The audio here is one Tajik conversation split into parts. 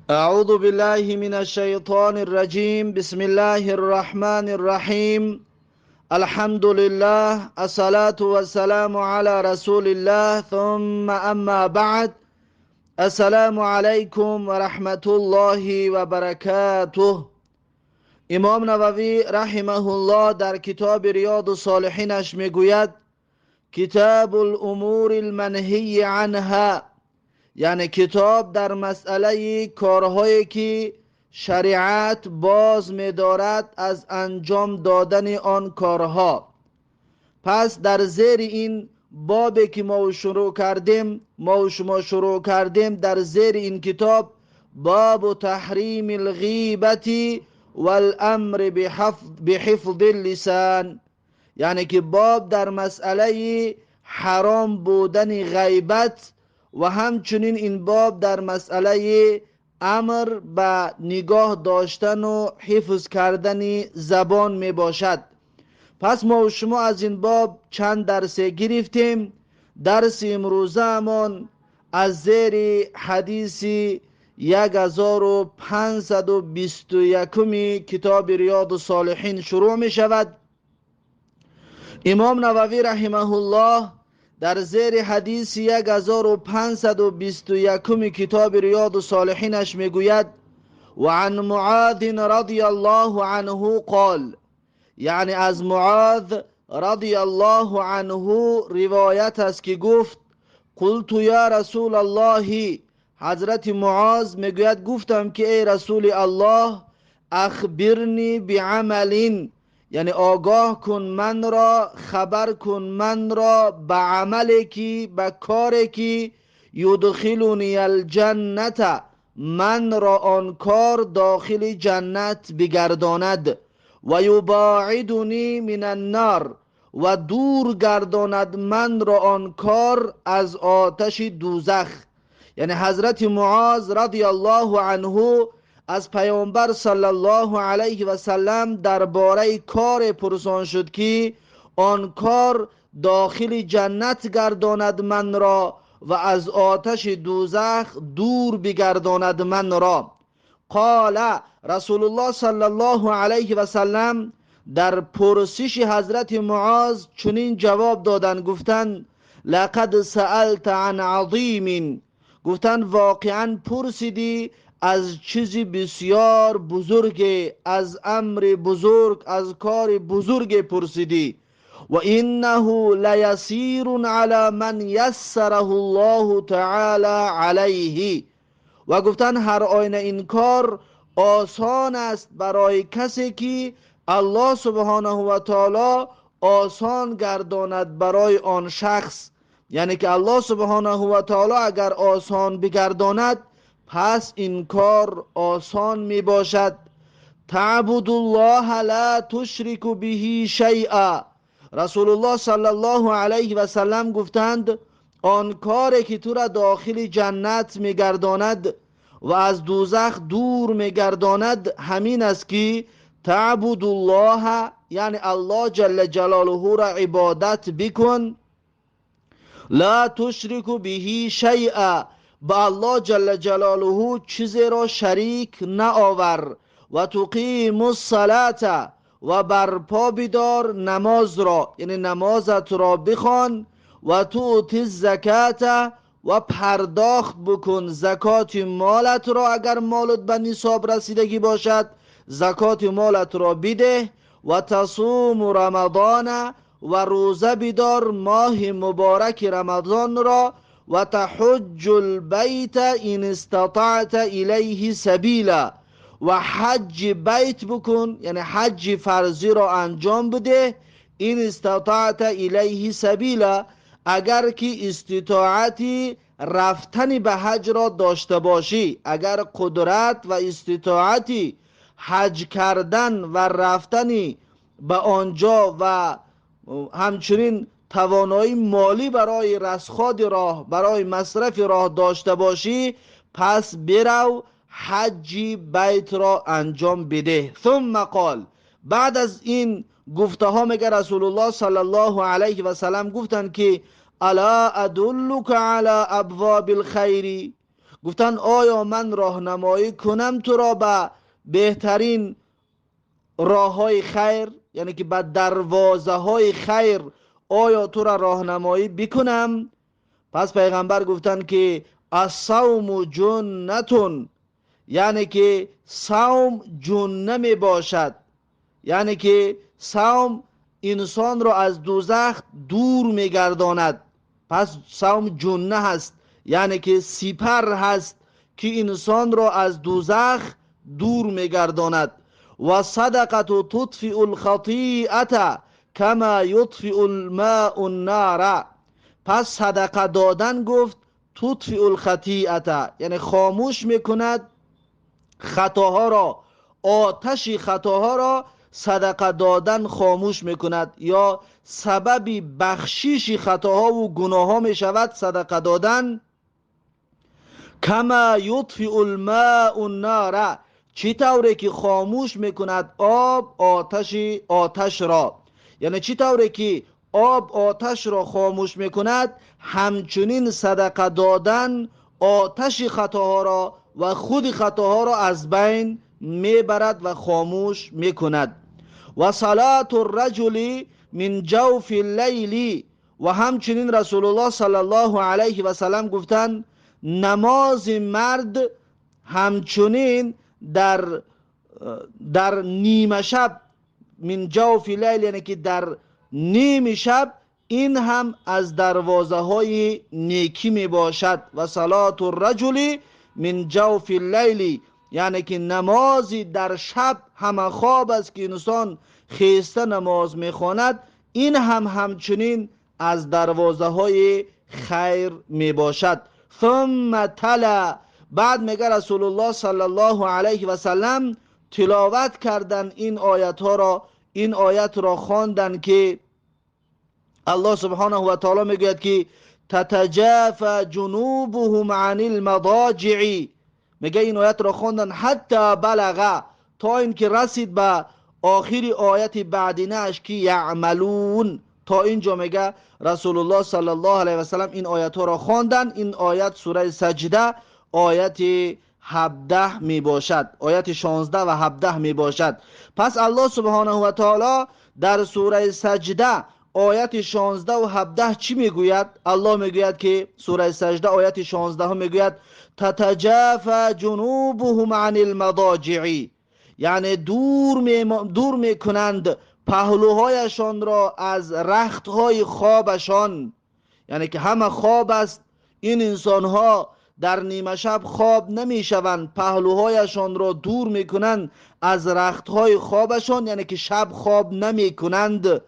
أعوذ بالله من الشيطان الرجيم. بسم الله الرحمن الرحيم. الحمد لله، الصلاة والسلام على رسول الله، ثم أما بعد. السلام علیکم و رحمت الله و برکاته. امام نووی رحمه الله در کتاب ریاض الصالحینش میگوید: کتاب الامور المنهی عنها، یعنی کتاب در مسئله کارهایی که شریعت باز می‌دارد از انجام دادن آن کارها. پس در زیر این بابی که ما و شما شروع کردیم در زیر این کتاب، باب تحریم الغیبة والامر بحفظ اللسان، یعنی که باب در مسئله حرام بودن غیبت و همچنین این باب در مسئله امر به نگاه داشتن و حفظ کردن زبان می باشد. پس ما و شما از این باب چند درس گرفتیم. درس امروزه‌مان از زیر حدیث 1521 کتاب ریاض الصالحین شروع می شود. امام نووی رحمه الله در زیر حدیث 1521 کتاب ریاض الصالحینش میگوید: و عن معاذ رضی الله عنه قال، یعنی از معاذ رضی الله عنه روایت است که گفت: قلت یا رسول الله. حضرت معاذ میگوید گفتم که ای رسول الله، اخبرنی بعمل، یعنی آگاه کن من را، خبر کن من را به عملی که، به کاری که یدخلنی الجنة، من را آن کار داخل جنت بگرداند، و یباعدنی من النار، و دور گرداند من را آن کار از آتش دوزخ. یعنی حضرت معاذ رضی الله عنه از پیامبر صلی الله علیه و سلم درباره کار پرسان شد که آن کار داخل جنت گرداند من را و از آتش دوزخ دور بگرداند من را. قال، رسول الله صلی الله علیه و سلم در پرسش حضرت معاذ چنین جواب دادند، گفتند: لقد سألت عن عظیم، گفتند واقعا پرسیدی از چیزی بسیار بزرگ، از امر بزرگ، از کار بزرگ پرسیدی. و انه لیسیر علی من یسره الله تعالی علیه، و گفتن هر آینه این کار آسان است برای کسی که الله سبحانه و تعالی آسان گرداند برای آن شخص. یعنی که الله سبحانه و تعالی اگر آسان بگرداند پس این کار آسان می باشد. تعبد الله لا تشرک به شیئا، رسول الله صلی الله علیه و سلم گفتند آن کاری که تو را داخل جنت می گرداند و از دوزخ دور می گرداند همین است که تعبد الله، یعنی الله جل جلاله را عبادت بکن، لا تشرک به شیئا، با الله جل جلاله چیزی را شریک نآور، و تقیم الصلاة، و برپا بدار نماز را، یعنی نمازت را بخوان، و تؤتی الزکاة، و پرداخت بکن زکات مالت را، اگر مالت به نصاب رسیدگی باشد زکات مالت را بده، و تصوم رمضان، و روزه بدار ماه مبارک رمضان را، و تحج البیت ان استطعت الیه سبیلا، و حج بیت بکن، یعنی حج فرضی را انجام بده، ان استطعت الیه سبیلا، اگر که استطاعتی رفتن به حج را داشته باشی، اگر قدرت و استطاعتی حج کردن و رفتن به آنجا و همچنین توانایی مالی برای رسخاد راه، برای مصرف راه داشته باشی، پس برو حج بیت را انجام بده. ثم قال، بعد از این گفته ها میگه رسول الله صلی الله علیه و سلم گفتند که الا ادلک علی ابواب الخیر، گفتن آیا من راهنمایی کنم تو را به بهترین راههای خیر، یعنی که به دروازه های خیر آیا تو را راهنمایی بکنم؟ پس پیغمبر گفتن که الصوم جنة، یعنی که صوم جنه می باشد، یعنی که صوم انسان را از دوزخ دور می گرداند. پس صوم جنه هست، یعنی که سپر هست که انسان را از دوزخ دور می گرداند. و صدقة تطفئ الخطیئة کما یطفئ الماء النار. پس صدقه دادن گفت تطفئ الخطیئة، یعنی خاموش میکند خطاها را، آتش خطاها را صدقه دادن خاموش میکند، یا سبب بخشش خطاها و گناهها میشود صدقه دادن. کما یطفئ الماء النار، چی طوری که خاموش میکند آب آتش را، یعنی چی طوری که آب آتش را خاموش میکند، همچنین صدقه دادن آتش خطاها را و خود خطاها را از بین میبرد و خاموش میکند. و صلاة الرجل من جوف اللیل، و همچنین رسول الله صلی الله علیه و سلم گفتند نماز مرد همچنین در نیمه شب، من جوف اللیل یعنی که در نیم شب، این هم از دروازه های نیکی می باشد. و صلاة الرجل من جوف اللیل، یعنی که نمازی در شب همه خواب است که انسان خیسته نماز میخواند، این هم همچنین از دروازه های خیر می باشد. ثم تلا، بعد میگه رسول الله صلی الله علیه و سلم تلاوت کردن این آیت ها را، این آیت را خواندن که الله سبحانه و تعالی میگوید که تتجافى جنوبهم عن المضاجع، میگه این آیت را خواندن حتی بلغ، تا اینکه رسید به آخر آیت بعدینش که یعملون، تا اینجا میگه رسول الله صلی الله علیه و سلم این آیت ها را خواندن. این آیت سوره سجده آیت 17 می باشد، آیت 16 و 17 می باشد. پس الله سبحانه و تعالی در سوره سجده آیت 16 و 17 چی میگوید؟ الله میگوید که سوره سجده آیت 16 میگوید تتجافى جنوبهم عن المضاجع، یعنی دور میکنند پهلوهایشان را از رختهای خوابشان، یعنی که همه خواب است، این انسانها در نیمه شب خواب نمیشوند، پهلوهایشان را دور میکنند از رختهای خوابشان، یعنی که شب خواب نمیکنند.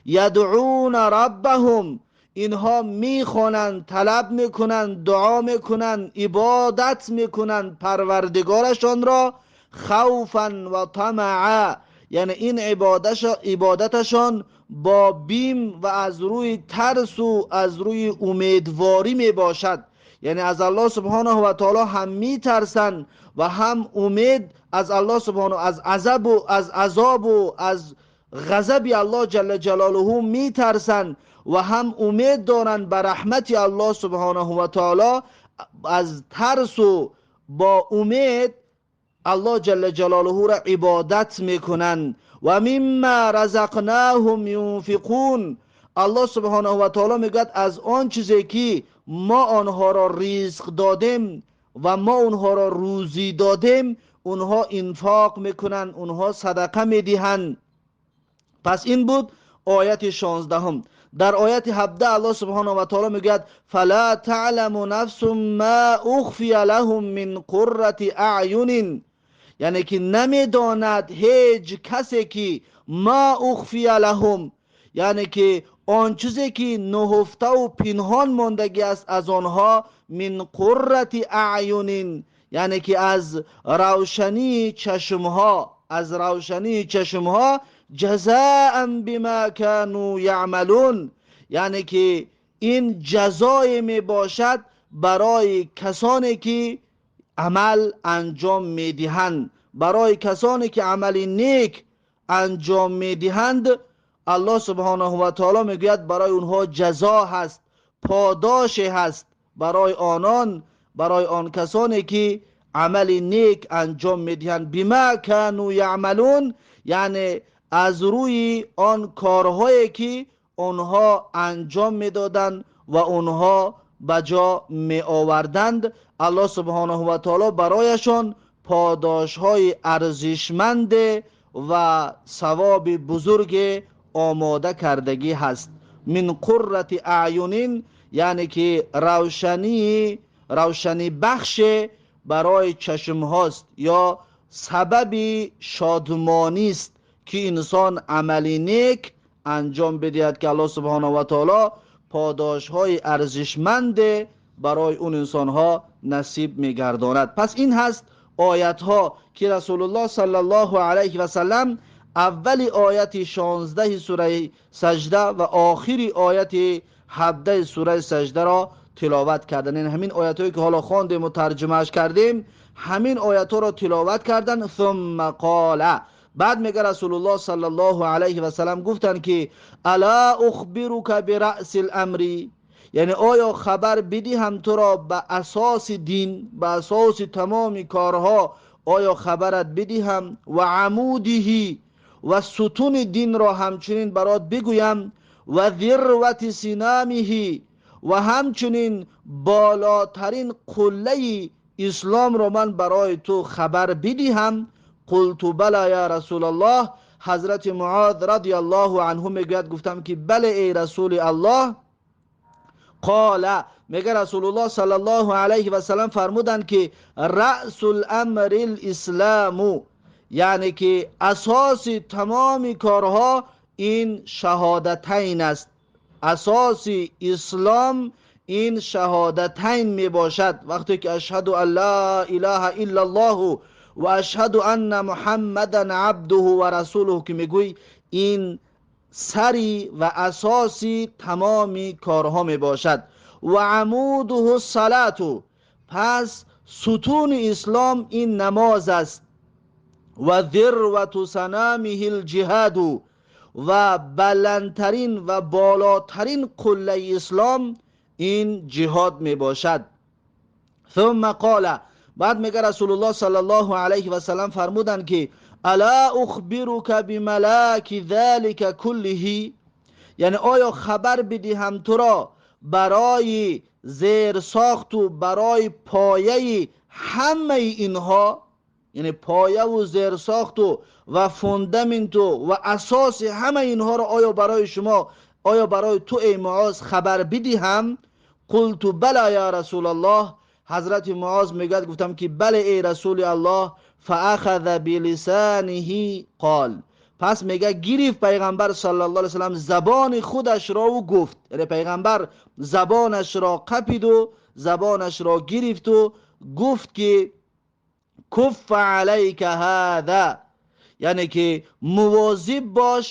یدعون ربهم، اینها میخوانند، طلب میکنند، دعا میکنند، عبادت میکنند پروردگارشان را، خوفا و طمعا، یعنی این عبادتشان با بیم و از روی ترس و از روی امیدواری میباشد، یعنی از الله سبحانه و تعالی هم میترسند و هم امید از الله سبحانه، از عذاب و از عذاب و از غضب الله جل جلاله میترسند و هم امید دارند به رحمت الله سبحانه و تعالی. از ترس و با امید الله جل جلاله را عبادت میکنند. و مما رزقناهم ینفقون، الله سبحانه و تعالی میگوید از آن چیزی که ما آنها را رزق دادیم و ما آنها را روزی دادیم، اونها انفاق میکنند، اونها صدقه میدهند. پس این بود آیت 16. در آیت 17 الله سبحانه و تعالی میگوید فلا تعلم نفس ما اخفی لهم من قرة اعین، یعنی که نمیداند هیچ کسی که ما اخفی لهم، یعنی که آن چیزی که نهفته و پنهان ماندگی است از آنها، من قرة اعین، یعنی که از روشنی چشمها، از روشنی چشمها، جزاء بما كانوا یعملون، یعنی که این جزای می باشد برای کسانی که عمل انجام می دهند، برای کسانی که عمل نیک انجام می دهند. الله سبحانه و تعالی میگوید برای اونها جزا هست، پاداش هست برای آنان. барои он касоне ки амали нек анҷом медиҳанд. Бима кану яъмалун, яъне аз рӯи он корҳое ки онҳо анҷом медоданд ва онҳо ба ҷо меоварданд, Аллоҳ субҳонаҳу ва таоло барояшон подошҳои арзишманде ва савоби бузурге омода кардагӣ ҳаст. Мин қуррати аъюнин, яъне ки равшанӣ бахше барои чашмҳост ё сабаби шодмонист ки инсон амали нек анҷом бидиҳад, ки Аллоҳ субҳонаҳу ва таоло подошҳои арзишманде барои он инсонҳо насиб мегардонад. Пас ин ҳаст оятҳо ки Расулуллоҳ саллаллоҳу алайҳи васаллам аввали ояти 16 сураи сажда ва охири ояти 17 сураи саждаро тиловат карданд. Яъне ҳамин оятҳое ки ҳоло хондем ва тарҷумааш кардем, ҳамин оятҳоро тиловат карданд. Сумма қола, баъд мега Расулуллоҳ саллаллоҳу алайҳи васаллам гуфтанд ки ала ухбирука бираъси ламри, яъне оё хабар бидиҳам туро ба асоси дин, ба асоси тамоми корҳо оё хабарат бидиҳам, ва амудиҳи ва сутуни динро ҳамчунин барот бигӯям, ва зирвати синамиҳи ва ҳамчунин болотарин қуллаи исломро ман барои ту хабар бидиҳам. Қулту бала я Расулаллоҳ. Ҳазрати Муоз радиаллоҳу анҳу мегӯяд, гуфтам ки бале эй Расули Аллоҳ. Қола, мега Расулуллоҳ саллаллоҳу алайҳи васаллам фармуданд ки раъсу ламри лисламу, яъне ки асоси тамоми корҳо ин шаҳодатайн аст. Асоси ислом ин шаҳодатайн мебошад. Вақте ки ашҳаду ан ла илаҳа иллаллоҳу ва ашҳаду анна муҳаммадан абдуҳу ва расулуҳу ки мегӯй, ин сари ва асоси тамоми корҳо мебошад. Ва амудуҳу салату, пас сутуни ислом ин намоз аст. Ва зирвату санамиҳи лҷиҳаду, ва баландтарин ва болотарин қуллаи ислом ин ҷиҳод мебошад. Сумма қола, баъд мега Расулуллоҳ саллаллоҳу алайҳи васаллам фармуданд ки ала ухбирука бималаки залика куллиҳи, яъне оё хабар бидиҳам туро барои зерсохту барои пояи ҳамаи инҳо, яъне появу зерсохту ва фундаменту ва асоси ҳамаи инҳоро оё барои шумо, оё барои ту эй Муоз хабар бидиҳам? Қулту бала я Расулаллоҳ. Ҳазрати Муоз мегӯяд, гуфтам ки бале эй Расули Аллоҳ. Фаахаза билисаниҳи қол, пас мега гирифт пайғамбар саллаллоҳу алайҳи васаллам забони худашро гуфт, яъне пайғамбар забонашро қапиду забонашро гирифту гуфт ки куффа алайка ҳаза, яъне ки мувозиб бош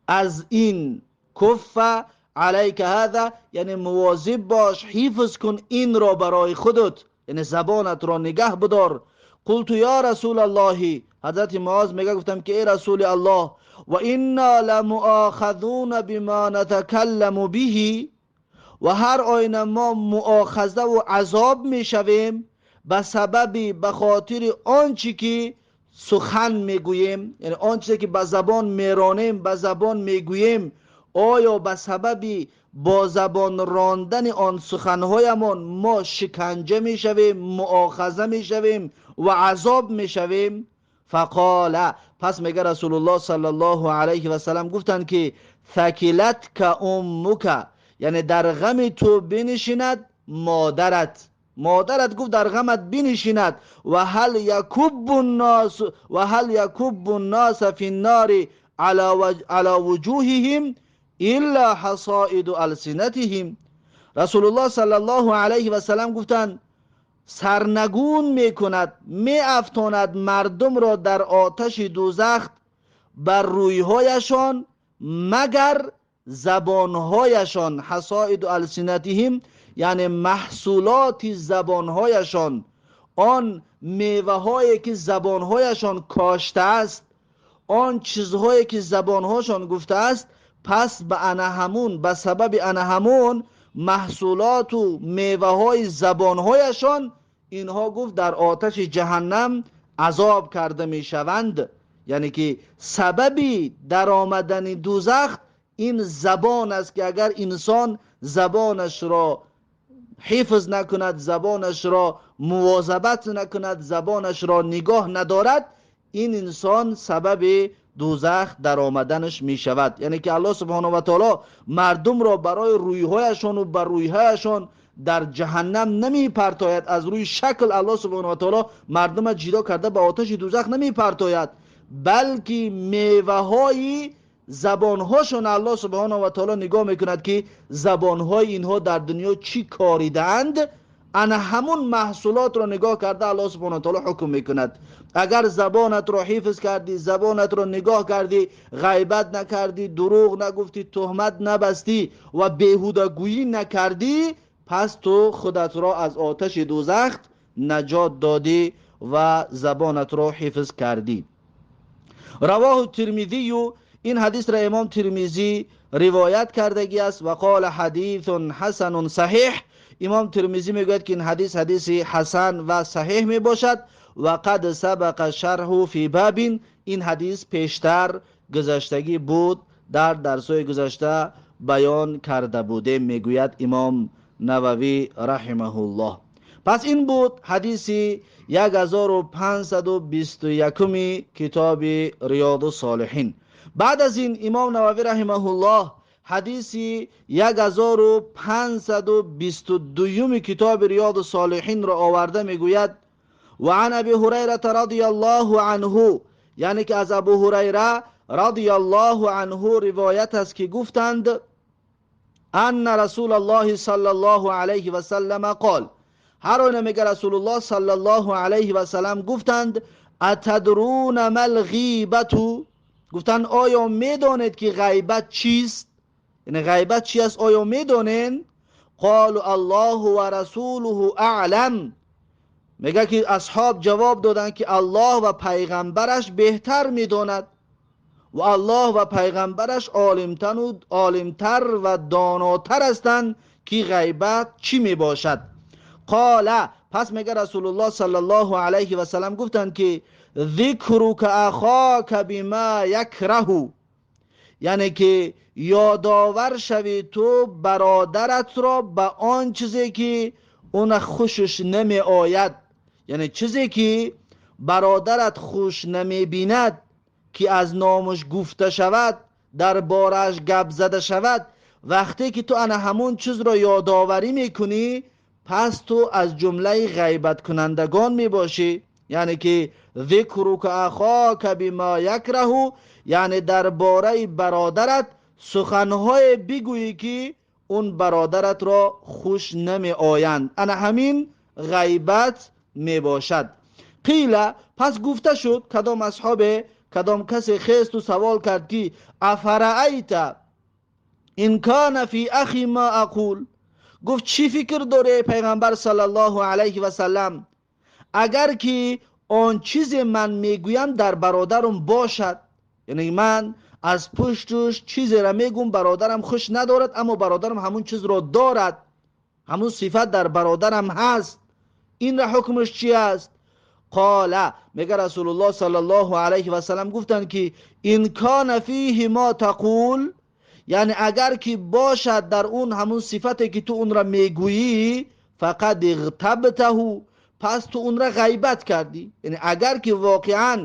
аз ин. Куффа алайка ҳаза, яъне мувозиб бош, ҳифз кун инро барои худат, яъне забонатро нигаҳ бидор. Қулту я Расулаллоҳи, ҳазрати Муоз мега гуфтам ки эй Расули Аллоҳ, ва инна ламуохазуна бима натакалламу биҳи, ва ҳар оина мо муохазаву азоб мешавем ба сабаби, ба хотири он чӣ ки сухан мегӯем, яъне он чизе ки ба забон меронем, ба забон мегӯем, оё ба сабаби бо забон рондани он суханҳоямон мо шиканҷа мешавем, муохаза мешавем ва азоб мешавем? Фақола, пас мега Расулуллоҳ саллаллоҳу алайҳи васаллам гуфтанд ки сакилатка уммука, яъне дар ғами ту бинишинад модарат. Модарат гуфт дар ғамат бинишинад. Ва ҳал якуббу ннос, ва ҳал якуббу нноса фи ннори ала вуҷуҳиҳим илла ҳасоиду алсинатиҳим. Расулуллоҳ саллаллоҳу алайҳи васаллам гуфтанд сарнагун мекунад, меафтонад мардумро дар оташи дӯзах бар рӯйҳояшон магар забонҳояшон. Ҳасоиду алсинатиҳим яъне маҳсулоти забонҳояшон, он меваҳое ки забонҳояшон коштааст, он чизҳое ки забонҳошон гуфтааст, пас ба ана ҳамун, ба сабаби ана ҳамун маҳсулоту меваҳои забонҳояшон инҳо, гуфт, дар оташи ҷаҳаннам азоб карда мешаванд. Яъне ки сабаби даромадани дӯзах ин забон аст, ки агар инсон забонашро ҳифз накунад, забонашро мувозабат накунад, забонашро нигоҳ надорад, ин инсон сабаби дӯзах даромаданаш мешавад. Яъне ки Аллоҳ субҳонаҳу ва таоло мардумро барои рӯйҳояшон ва бар рӯйҳояшон дар ҷаҳаннам намепартояд. Аз рӯи шакл Аллоҳ субҳонаҳу ва таоло мардумро ҷудо карда ба оташи дӯзах намепартояд, балки меваҳои забонҳошон Аллоҳ субҳонаҳу ва таоло нигоҳ мекунад, ки забонҳои инҳо дар дунё чӣ коридаанд. Ана ҳамун маҳсулотро нигоҳ карда Аллоҳ субҳонаҳу ва таоло ҳукм мекунад. Агар забонатро ҳифз кардӣ, забонатро нигоҳ кардӣ, ғайбат накардӣ, дурӯғ нагуфтӣ, туҳмат набастӣ ва беҳудагӯӣ накардӣ, пас ту худатро аз оташи дӯзах наҷот додӣ ва забонатро ҳифз кардӣ. Равоҳу Тирмизию, ин ҳадисро имом Тирмизӣ ривоят кардагӣ аст. Ва қола ҳадисун ҳасанун саҳиҳ. Имом Тирмизӣ мегӯяд, ки ин ҳадис ҳадиси ҳасан ва саҳиҳ мебошад. Ва қад сабақа шарҳу фи бабин, ин ҳадис пештар гузаштагӣ буд, дар дарсҳои гузашта баён карда будем, мегӯяд имом Нававӣ раҳимаҳуллоҳ. Пас ин буд ҳадиси 1521-уми китоби Риёду Солиҳин. Баъд аз ин имом Нававӣ раҳимаҳуллоҳ ҳадиси 1522-юми китоби Риёду Солиҳинро оварда мегӯяд: ва ан Аби Ҳурайрата радияллоҳу анҳу, яъне ки аз Абу Ҳурайра радияллоҳу анҳу ривоят аст, ки гуфтанд: анна Расулаллоҳи саллаллоҳу алайҳи васаллама қол, ҳар оина, мега, Расулуллоҳ саллаллоҳу алайҳи васаллам гуфтанд: атадруна мал ғибату, гуфтанд, оё медонед, ки ғайбат чист? Яъне ғайбат чи аст, оё медонед? Қолу Аллоҳу ва расулуҳу аълам. Мега, ки асҳоб ҷавоб доданд, ки Аллоҳ ва пайғамбараш беҳтар медонад ва Аллоҳ ва пайғамбараш олимтар ва донотар ҳастанд, ки ғайбат чӣ мебошад. Қола, пас мега, Расулуллоҳ саллаллоҳу алайҳи васаллам гуфтанд, ки зикрука ахока бима якраҳу, яъне ки ёдовар шавӣ ту бародаратро ба он чизе, ки уна хушаш намеояд. Яъне чизе, ки бародарат хуш намебинад, ки аз номаш гуфта шавад, дар борааш гап зада шавад, вақте ки ту ана ҳамон чизро ёдоварӣ мекунӣ, пас ту аз ҷумлаи ғайбаткунандагон мебошӣ. Яъне ки зикрука ахока бима якраҳу, яъне дар бораи бародарат суханҳое бигӯӣ, ки он бародаратро хуш намеоянд, ана ҳамин ғайбат мебошад. Қила, пас гуфта шуд, кадом асҳобе, кадом касе хесту савол кард, ки афараайта ин кана фи ахи ма ақул, гуфт, чӣ фикр дорӣ, пайғамбар саллаллоҳу алайҳи васаллам, агар ки он чизе ман мегӯям дар бародарам бошад? Яъне ман аз пуштуш чизеро мегӯм, бародарам хуш надорад, аммо бародарам ҳамун чизро дорад, ҳамун сифат дар бародарам ҳаст, инра ҳукмаш чи аст? Қола, мега, Расулуллоҳ саллаллоҳу алайҳи васаллам гуфтанд, ки ин кана фиҳи мо тақул, яъне агар ки бошад дар он ҳамун сифате, ки ту онро мегӯӣ, фақад иғтабтаҳу, пас ту онро ғайбат кардӣ. Яъне агар ки воқеан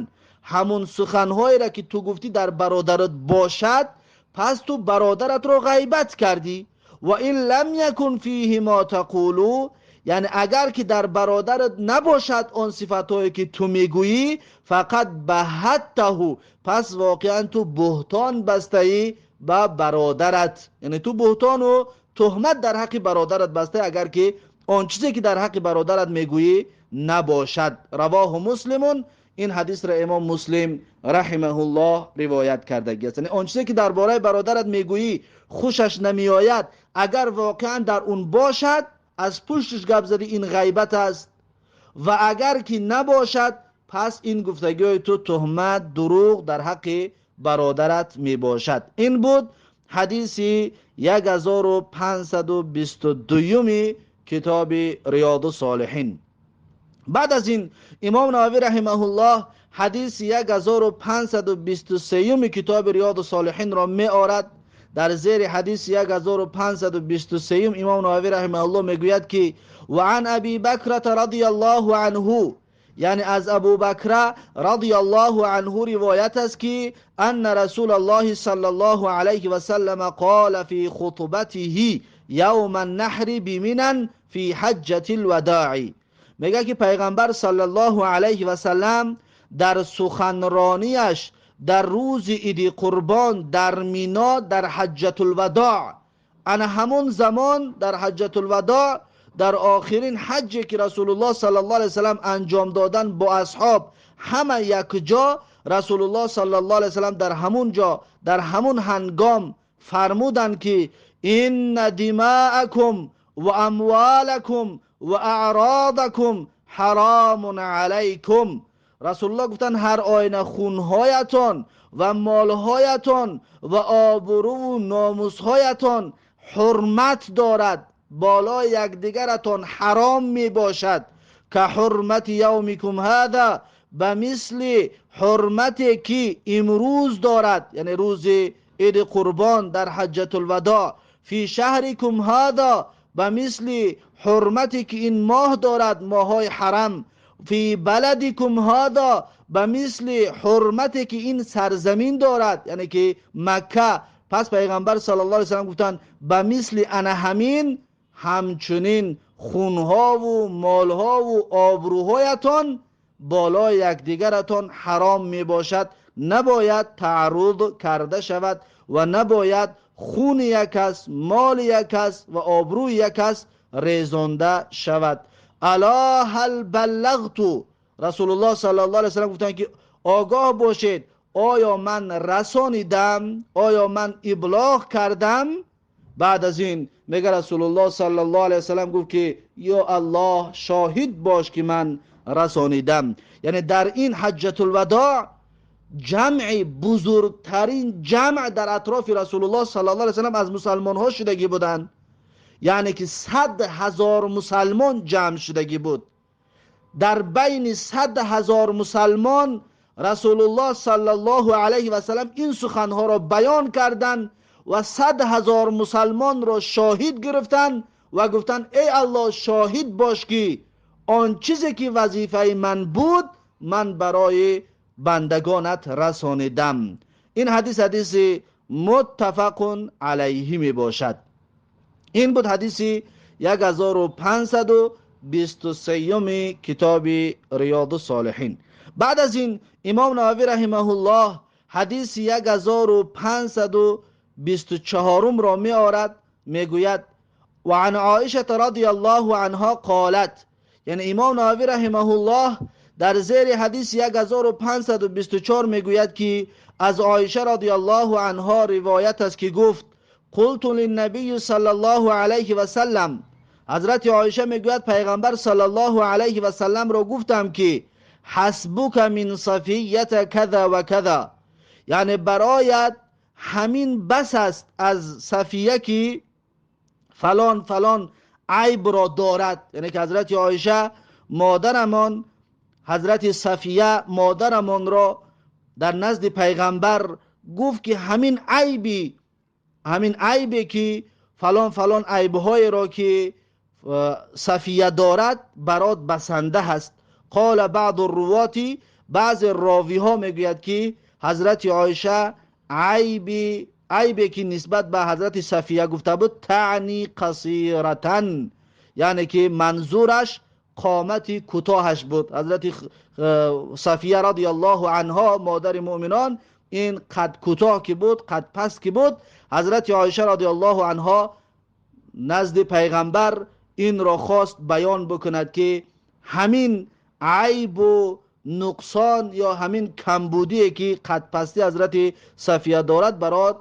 ҳамун суханҳоеро, ки ту гуфтӣ, дар бародарат бошад, пас ту бародаратро ғайбат кардӣ. Ва ин лам якун фиҳи мо тақулу, яъне агар ки дар бародарат набошад он сифатҳое, ки ту мегӯӣ, фақад баҳаттаҳу, пас воқеан ту буҳтон бастаӣ ба бародарат. Яъне ту буҳтону туҳмат дар ҳаққи бародарат бастаӣ, агар ки он чизе, ки дар ҳаққи бародарат мегӯӣ, набошад. Равоҳу Муслимун, ин ҳадисро имом Муслим раҳимаҳуллоҳ ривоят кардагиаст. Яъне он чизе, ки дар бораи бародарат мегӯӣ, хушаш намеояд, агар воқеан дар он бошад, аз пушташ гап задӣ, ин ғайбат аст, ва агар ки набошад, пас ин гуфтагиҳои ту туҳмат, дурӯғ дар ҳаққи бародарат мебошад. Ин буд ҳадиси 1522 китоби Риёду Солиҳин. Баъд аз ин Имом Нававӣ раҳимаҳуллоҳ ҳадиси 1523 китоби Риёду Солиҳинро меорад. Дар зери ҳадиси 1523 Имом Нававӣ раҳимаҳуллоҳ мегӯяд ки ва ан Аби Бакрата радияллоҳу анҳу, яъне аз Абу Бакра радияллоҳу анҳу ривоят аст ки анна Расулаллоҳи саллаллоҳу алайҳи васаллам қола фи хутбатиҳи явма наҳри биминан фи ҳаҷҷати лвадоъи. Мегӯяд ки Пайғамбар саллаллоҳу алайҳи васаллам дар суханронияш дар рӯзи Иди Қурбон дар Мино дар Ҳаҷҷатулвадоъ, ана ҳамон замон дар Ҳаҷҷатулвадоъ, дар охирин ҳаҷҷе ки Расулуллоҳ саллаллоҳу алайҳи васаллам анҷом доданд бо асҳоб ҳама якҷо, Расулуллоҳ саллаллоҳу алайҳи васаллам дар ҳамон ҷо дар ҳамон ҳангом фармуданд ки инна димаакум ва амволакум ва аъродакум ҳаромун алайкум. Расулуллоҳ гуфтанд ҳар оина хунҳоятон ва молҳоятон ва обрӯву номусҳоятон ҳурмат дорад, болои якдигаратон ҳаром мебошад. Ка ҳурмати явмикум ҳаза, ба мисли ҳурмате ки имрӯз дорад, яъне рӯзи Иди Қурбон дар Ҳаҷҷатулвадоъ, фи шаҳрикум ҳаза, ба мисли ҳурмате ки ин моҳ дорад, моҳҳои ҳарам, фи баладикум ҳаза, ба мисли ҳурмате ки ин сарзамин дорад, яъне ки Макка. Пас Пайғамбар саллаллоҳу алайҳи васаллам гуфтанд ба мисли ана ҳамин ҳамчунин хунҳову молҳову обрӯҳоятон болои якдигаратон ҳаром мебошад, набояд таъарруд карда шавад ва набояд хуни як кас, моли як кас ва обрӯи як кас резонда шавад. Ало ҳал баллағту, Расулуллоҳ саллаллоҳу алайҳи васаллам гуфтанд ки огоҳ бошед, оё ман расонидам, оё ман иблоғ кардам? Баъд аз ин мега Расулуллоҳ саллаллоҳу алайҳи васаллам гуфт ки ё Аллоҳ шоҳид бош ки ман расонидам. Яъне дар ин Ҳаҷҷатулвадоъ ҷамъи бузургтарин ҷамъ дар атрофи Расулуллоҳ саллаллоҳу алайҳи васаллам аз мусалмонҳо шудагӣ буданд, яъне ки 100 000 мусалмон ҷамъ шудагӣ буд. Дар байни 100 000 мусалмон Расулуллоҳ саллаллоҳу алайҳи васаллам ин суханҳоро баён карданд ва 100 000 мусалмонро шоҳид гирифтанд ва гуфтанд эй Аллоҳ шоҳид бош ки он чизе ки вазифаи ман буд ман барои бандагонат расонидам. Ин ҳадис ҳадиси муттафақун алайҳи мебошад. Ин буд ҳадиси 1523 китоби Риёду Солиҳин. Баъд аз ин Имом Нававӣ раҳимаҳуллоҳ ҳадиси 1524-ро меорад. Мегӯяд ва ан Оишата радияллоҳу анҳо қолат, яъне Имом Нававӣ раҳимаҳуллоҳ дар зери ҳадиси 1524 мегӯяд ки аз Оиша радияллоҳу анҳо ривоят аст ки гуфт қулту линнабийи саллаллоҳу алайҳи васаллам. Ҳазрати Оиша мегӯяд Пайғамбар саллаллоҳу алайҳи васалламро гуфтам ки ҳасбука мин сафията каза ва каза, яъне бароят ҳамин бас аст аз Сафия ки фалон фалон айбро дорад. Яъне ки ҳазрати Оиша модарамон ҳазрати Сафия модарамонро дар назди Пайғамбар гуфт ки ҳамин айбе ки фалон фалон айбҳоеро ки Сафия дорад барот басанда ҳаст. Қола баъду рувоти, баъзе ровиҳо мегӯяд ки ҳазрати Оиша айбе ки нисбат ба ҳазрати Сафия гуфта буд таъни қасиратан, яъне ки манзураш қомати кӯтоҳаш буд. Ҳазрати Сафия радияллоҳу анҳо модари муъминон ин қад кӯтоҳ ки буд, қад паст ки буд, ҳазрати Оиша радияллоҳу анҳо назди Пайғамбар инро хост баён бикунад ки ҳамин айбу нуқсон ё ҳамин камбудие ки қадпастӣ ҳазрати Сафия дорад барот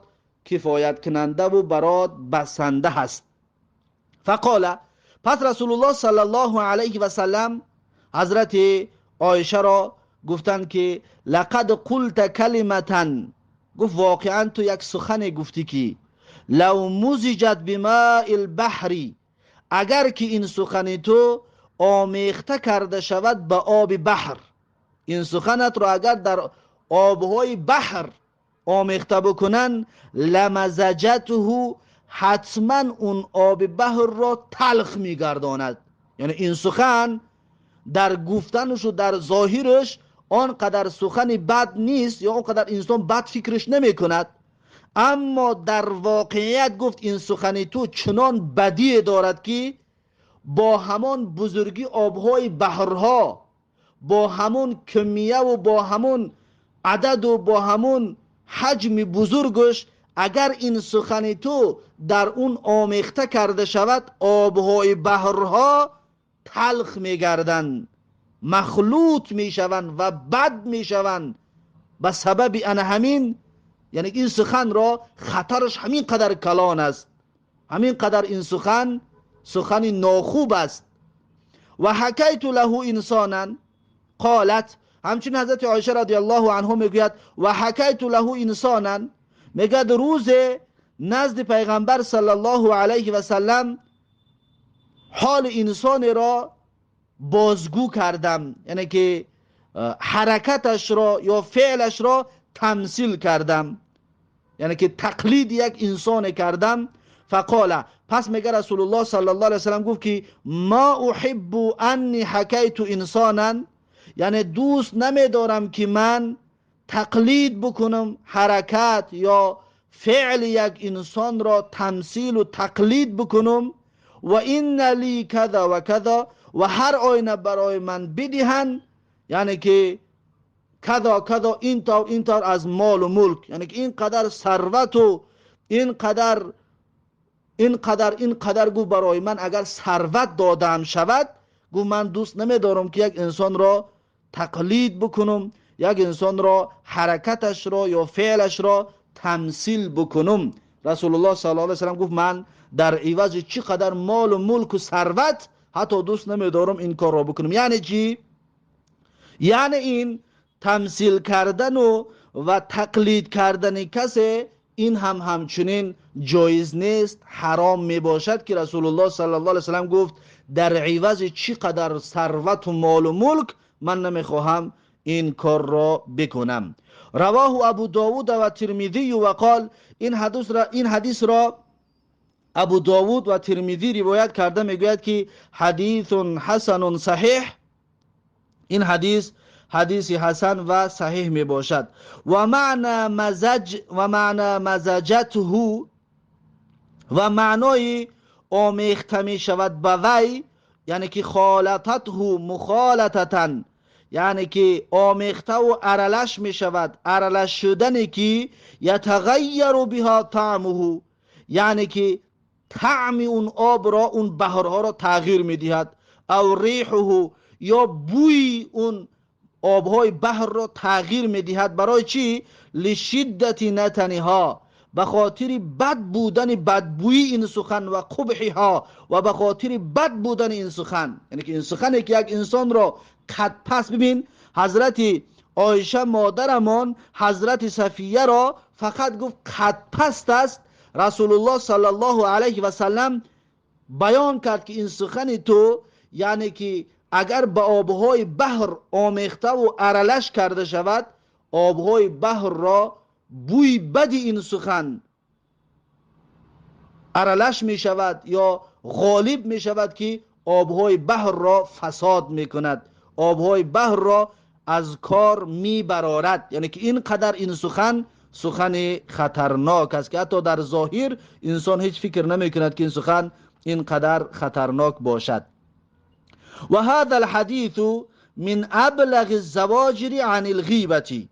кифояткунандаву барот басанда ҳаст. Фақола, пас Расулуллоҳ саллаллоҳу алайҳи васаллам ҳазрати Оишаро гуфтанд ки лақад қулта калиматан, гуфт воқеан ту як сухане гуфтӣ ки لو مزجت بماء البحر، اگر که این سخن تو آمیخته کرده شود به آب بحر، این سخنت را اگر در آبهای بحر آمیخته بکنن، لمزجته، حتما اون آب بحر را تلخ میگرداند. یعنی این سخن در گفتنش و در ظاهرش آنقدر سخن بد نیست یا آنقدر انسان بد فکرش نمی کند، اما در واقعیت گفت این سخن تو چنان بدی دارد که با همان بزرگی آبهای بحرها، با همون کمیه و با همون عدد و با همون حجم بزرگش، اگر این سخن تو در اون آمیخته کرده شود، آبهای بحرها تلخ میگردند، مخلوط میشوند و بد میشوند. به سبب ان همین، یعنی این سخن را خطرش همین قدر کلان است، همین قدر این سخن سخن ناخوب است. و حکیت له انسانا قالت، همچنین حضرت عایشه رضی الله عنها میگوید و حکیت له انسانا، میگه روز نزد پیغمبر صلی الله علیه و سلم حال انسان را بازگو کردم، یعنی که حرکتش را یا فعلش را تمثیل کردم، یعنی که تقلید یک انسان کردم. فقال، پس میگه رسول الله صلی الله علیه و سلم گفت که ما احب انی حکیت انسانا، یعنی دوست نمیدارم که من تقلید بکنم حرکت یا فعل یک انسان را تمثیل و تقلید بکنم. و این لی کذا و کذا، و هر آینه برای من بدهند، یعنی که کذا کذا، این طور این طور از مال و ملک، یعنی که این قدر ثروت و این قدر این قدر این قدر، گو برای من اگر ثروت دادم شود، گو من دوست نمیدارم که یک انسان را تقلید بکنم، یک انسان را حرکتش را یا فعلش را تمثیل بکنم. رسول الله صلی الله علیه و سلم گفت من در عوض چی قدر مال و ملک و ثروت حتی دوست نمیدارم این کار را بکنم. یعنی چی؟ یعنی این تمثیل کردن و تقلید کردن کسی این هم همچنین جایز نیست، حرام می باشد که رسول الله صلی الله علیه و سلم گفت در عوض چی قدر ثروت و مال و ملک من نمیخواهم این کار را بکنم. رواه ابو داود و ترمذی و قال، این حدیث را ابو داود و ترمذی روایت کرده، میگوید که حدیث حسن صحیح، این حدیث حدیث حسن و صحیح می باشد. و معنی مزج و معنی مزجته، و معنای آمیخته می شود به وی، یعنی که خالطته مخالطتا، یعنی که آمیخته و ارلش می شود، ارلش شدنی که یتغیر بها طعمه، یعنی که طعم اون آب را، اون بحرها را تغییر می دهد، او ریحه، یا بوی اون آبهای بحر را تغییر می دهد. برای چی؟ لشدت نتنها، به خاطر بد بودن بدبویی این سخن و قبحها، و به خاطر بد بودن این سخن، یعنی که این سخنی که یک انسان را قد پس. ببین حضرت عایشه مادرمان حضرت صفیه را فقط گفت قد پست است، رسول الله صلی الله علیه و سلم بیان کرد که این سخن تو، یعنی که اگر به آبهای بحر آمیخته و ارلش کرده شود، آبهای بحر را بوی بد این سخن ارلش می شود یا غالب می شود که آبهای بحر را فساد می کند، آبهای بحر را از کار می برارد. یعنی که این قدر این سخن سخن خطرناک است که حتی در ظاهر انسان هیچ فکر نمی کند که این سخن این قدر خطرناک باشد. و هذا الحدیث من ابلغ الزواجر عن الغیبة،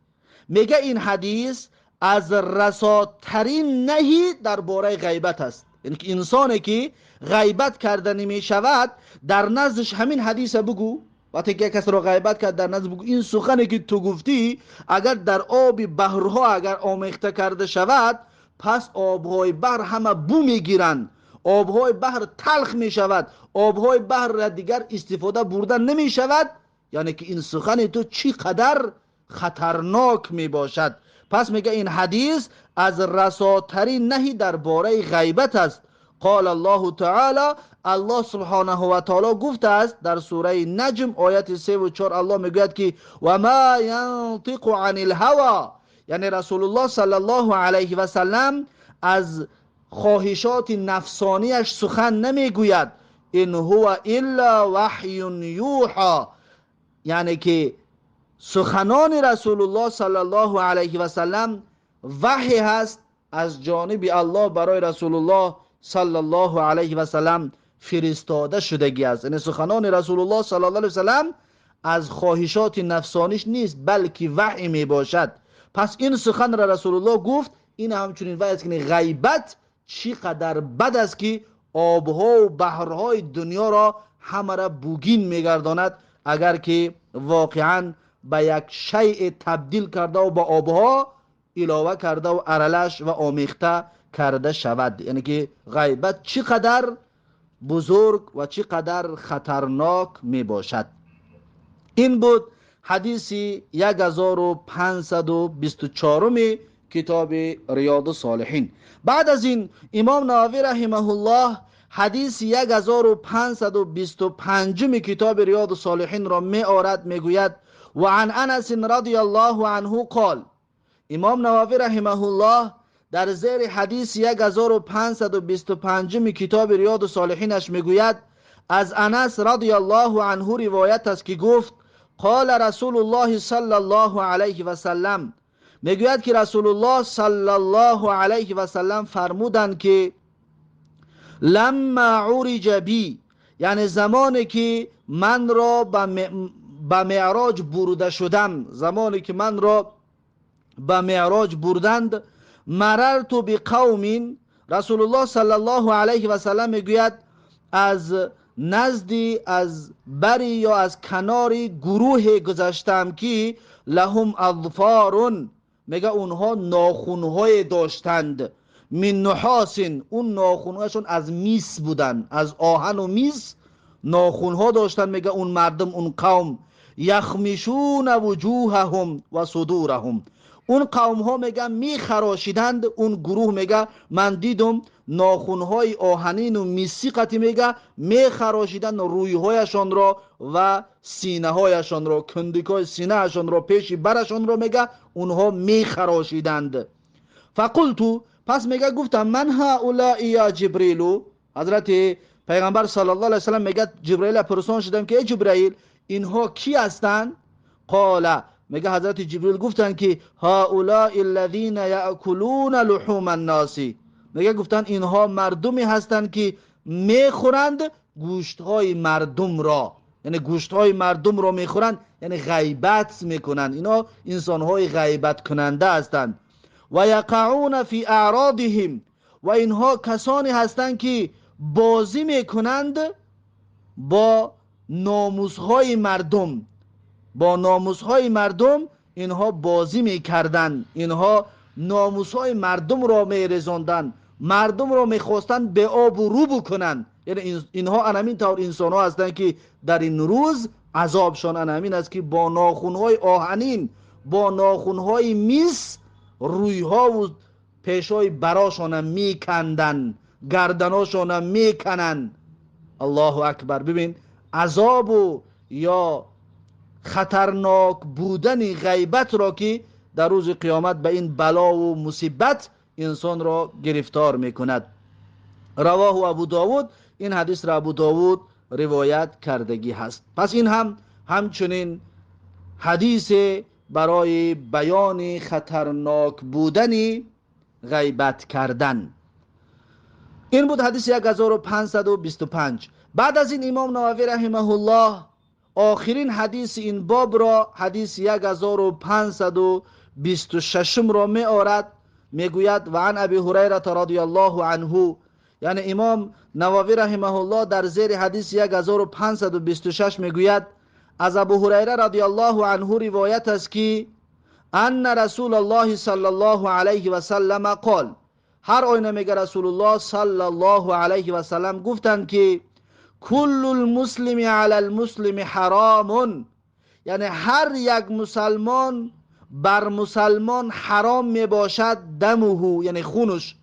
میگه این حدیث از رساترین نهی درباره غیبت است. یعنی که انسانی که غیبت کرده نمی شود در نزدش همین حدیث بگو، وقتی که کس را غیبت کرد در نزد بگو این سخنی که تو گفتی اگر در آب بحرها اگر آمیخته کرده شود، پس آبهای بحر همه بو میگیرند، آبهای بحر تلخ می شود، آبهای بحر را دیگر استفاده بردن نمی شود. یعنی که این سخن تو چی قدر خطرناک می باشد. پس میگه این حدیث از رساترین نهی درباره غیبت است. قال الله تعالی، الله سبحانه و تعالی گفته است در سوره نجم آیت 3 و 4، الله میگوید که و ما ینطق عن الهوى، یعنی رسول الله صلی الله علیه و سلم از خواهشات نفسانیش سخن نمیگوید. ان هو الا وحی یوحى، یعنی که سخنان رسول الله صلی الله علیه و سلم وحی هست از جانب الله برای رسول الله صلی الله علیه و سلم فرستاده شدگی است. یعنی سخنان رسول الله صلی الله علیه و سلم از خواهشات نفسانیش نیست، بلکه وحی می باشد. پس این سخن را رسول الله گفت. این همچنین وحی است که غیبت چقدر بد است که آبها و بحرهای دنیا را همه را بوگین میگرداند، اگر که واقعا به یک شیء تبدیل کرده و با آبها علاوه کرده و ارلش و آمیخته کرده شود. یعنی که غیبت چقدر بزرگ و چقدر خطرناک می باشد. این بود حدیث 1524 کتاب ریاض الصالحین. بعد از این امام نووی رحمه الله حدیث 1525 کتاب ریاض الصالحین را می آورد. می گوید و عن انس رضی الله عنه قال، امام نووی رحمه الله در زیر حدیث 1525 کتاب ریاض الصالحینش میگوید از انس رضی الله عنه روایت است که گفت قال رسول الله صلی الله علیه و سلم، میگوید که رسول الله صلی الله علیه و سلم فرمودند که لما عرج بی، یعنی زمانی که من را به معراج برده شدم، زمانی که من را به معراج بردند، مررت بقوم، رسول الله صلی الله علیه و سلم میگوید از نزدی، از بری یا از کناری گروه گذشتم که لهم اظفار، میگه اونها ناخونهای داشتند، من نحاس، اون ناخونهاشون از میس بودن، از آهن و میس ناخونها داشتن. میگه اون مردم، اون قوم، یخمشون وجوههم و صدورهم، اون قوم ها میگه میخراشیدند. اون گروه میگه من دیدم ناخونهای آهنین و میسی قطی میگه میخراشیدند رویهایشان را و سینه هایشان را، کندیکای سینه هایشان را، پیش برشان را میگه اونها میخراشیدند. فقلت، پس میگه گفتم من هؤلاء یا جبریل، حضرت پیغمبر صلی الله علیه وسلم میگه جبرئیل پرسان شدم که ای جبرئیل اینها کی هستند؟ قال، میگه حضرت جبریل گفتن که هؤلاء الذین یأکلون لحوم الناس، میگه گفتن اینها مردمی هستند که میخورند گوشتهای مردم را، یعنی گوشتهای مردم را میخورند، یعنی غیبت میکنند. اینا انسانهای غیبت کننده هستند. و یقعون فی اعراضهم، و اینها کسانی هستند که بازی میکنند با ناموسهای مردم، با ناموسهای مردم اینها بازی میکردند، اینها ناموسهای مردم را میرزاندند، مردم را میخواستند به آب و رو بکنند. یعنی اینها انمین طور انسان ها هستند که در این روز عذابشان انمین است که با ناخونهای آهنین، با ناخونهای میس رویها و پیشای براشان میکندن، گردناشان میکنن. الله اکبر. ببین عذاب و یا خطرناک بودن غیبت را که در روز قیامت به این بلا و مصیبت انسان را گرفتار میکند. رواه ابو داود، این حدیث را ابو داود روایت کردگی هست. پس این هم همچنین حدیث برای بیان خطرناک بودن غیبت کردن. این بود حدیث 1525. بعد از این امام نووی رحمه الله آخرین حدیث این باب را، حدیث 1526 را می آورد. میگوید و عن ابی هریره رضی الله عنه، یعنی امام نووی رحمه الله در زیر حدیث 1526 میگوید از ابو هریره رضی الله عنه روایت است که ان رسول الله صلی الله علیه و سلم قال، هر آینه میگه رسول الله صلی الله علیه و سلم گفتند که کل المسلم علی المسلم حرام، یعنی هر یک مسلمان بر مسلمان حرام می باشد دمه، یعنی خونش،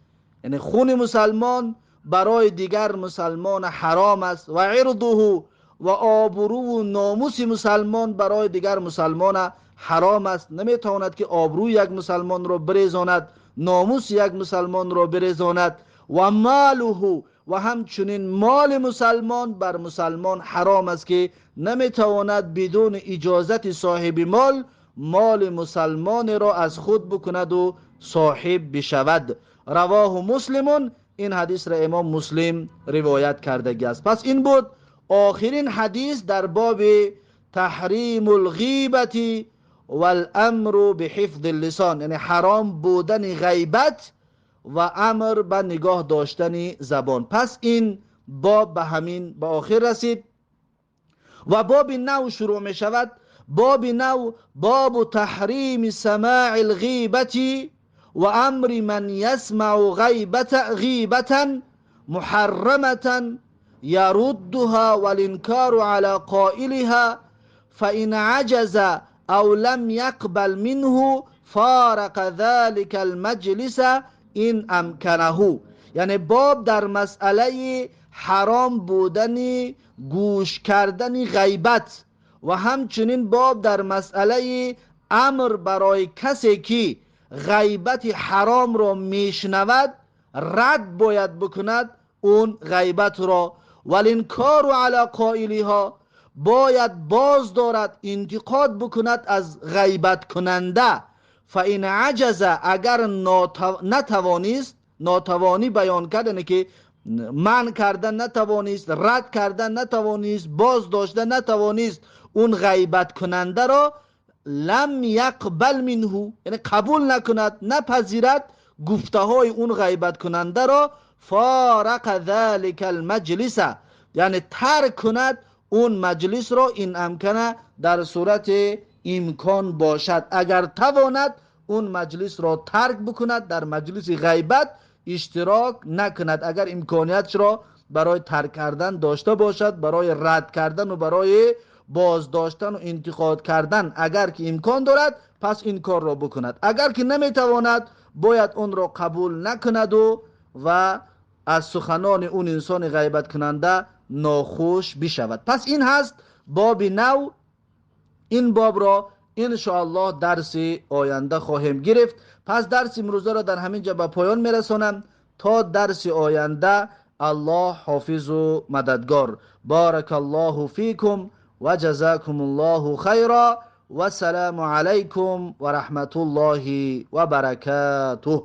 یعنی خون مسلمان برای دیگر مسلمان حرام است، و عرضه و آبرو و ناموس مسلمان برای دیگر مسلمان حرام است. نمیتواند که آبروی یک مسلمان را بریزاند، ناموس یک مسلمان را بریزاند. و ماله و همچنین مال مسلمان بر مسلمان حرام است که نمیتواند بدون اجازت صاحب مال، مال مسلمان را از خود بکند و صاحب بشود. رواه مسلم. این حدیث را امام مسلم روایت کرده است. پس این بود آخرین حدیث در باب تحریم الغیبة والامر بحفظ اللسان، یعنی حرام بودن غیبت و امر به نگاه داشتن زبان. پس این باب به همین به آخر رسید و باب نو شروع می شود. باب نو، باب تحریم سماع الغیبة و امر من یسمع غیبة محرمة يردها والإنكار على قائلها، فإن عجز أو لم يقبل منه فارق ذلك المجلس إن أمكنه. یعنی باب در مسئله حرام بودن گوش کردن غیبت و همچنین باب در مسئله امر برای کسی که غیبت حرام را میشنود رد باید بکند اون غیبت را، والانکار علی قائلها باید باز دارد، انتقاد بکند از غیبت کننده. فإن عجز اگر نتوانست، ناتوانی بیان کرد، یعنی که منع کردن نتوانست، رد کردن نتوانست، باز داشتن نتوانست اون غیبت کننده را، لم یقبل منه یعنی قبول نکند، نپذیرد گفته های اون غیبت کننده را، فارق ذلك المجلس یعنی ترک کند اون مجلس را، إن أمكنه در صورت امکان باشد، اگر تواند اون مجلس را ترک بکند، در مجلس غیبت اشتراک نکند، اگر امکانیت را برای ترک کردن داشته باشد، برای رد کردن و برای بازداشتن و انتقاد کردن اگر که امکان دارد پس این کار را بکند، اگر که نمیتواند باید اون را قبول نکند و از سخنان اون انسان غیبت کننده ناخوش بشود. پس این هست باب نو. این باب را انشاءالله درس آینده خواهیم گرفت. پس درس امروزه را در همین جا به پایان میرسانم. تا درس آینده الله حافظ و مددگار. بارک الله فیکم و جزاکم الله خیرا و سلام علیکم و رحمت الله و برکاته.